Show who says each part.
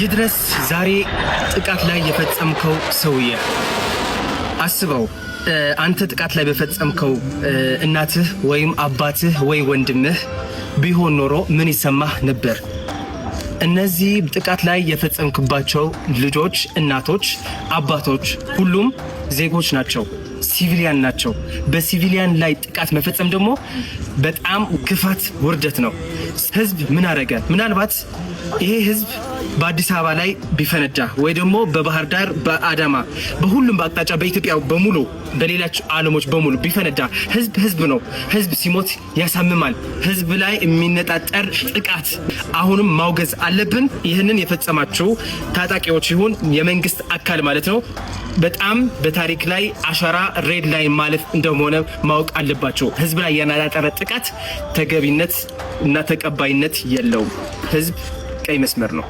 Speaker 1: ይድረስ ዛሬ ጥቃት ላይ የፈጸምከው ሰውዬ፣ አስበው፣ አንተ ጥቃት ላይ በፈጸምከው እናትህ ወይም አባትህ ወይ ወንድምህ ቢሆን ኖሮ ምን ይሰማህ ነበር? እነዚህ ጥቃት ላይ የፈጸምክባቸው ልጆች፣ እናቶች፣ አባቶች ሁሉም ዜጎች ናቸው፣ civilian ናቸው። በ civilian ላይ ጥቃት መፈጸም ደግሞ በጣም ክፋት፣ ውርደት ነው። ህዝብ ምን አረገ? ምናልባት ይሄ ህዝብ በአዲስ አበባ ላይ ቢፈነዳ ወይ ደግሞ በባህር ዳር፣ በአዳማ፣ በሁሉም በአቅጣጫ በኢትዮጵያ በሙሉ፣ በሌሎች ዓለሞች በሙሉ ቢፈነዳ፣ ህዝብ ህዝብ ነው። ህዝብ ሲሞት ያሳምማል። ህዝብ ላይ የሚነጣጠር ጥቃት አሁንም ማውገዝ አለብን። ይህንን የፈጸማችሁ ታጣቂዎች ይሁን የመንግስት አካል ማለት ነው፣ በጣም በታሪክ ላይ አሻራ red line ማለፍ እንደሆነ ማወቅ አለባቸው። ህዝብ ላይ ያነጣጠረ ጥቃት ተገቢነት እና ተቀባይነት የለውም። ህዝብ ቀይ መስመር ነው።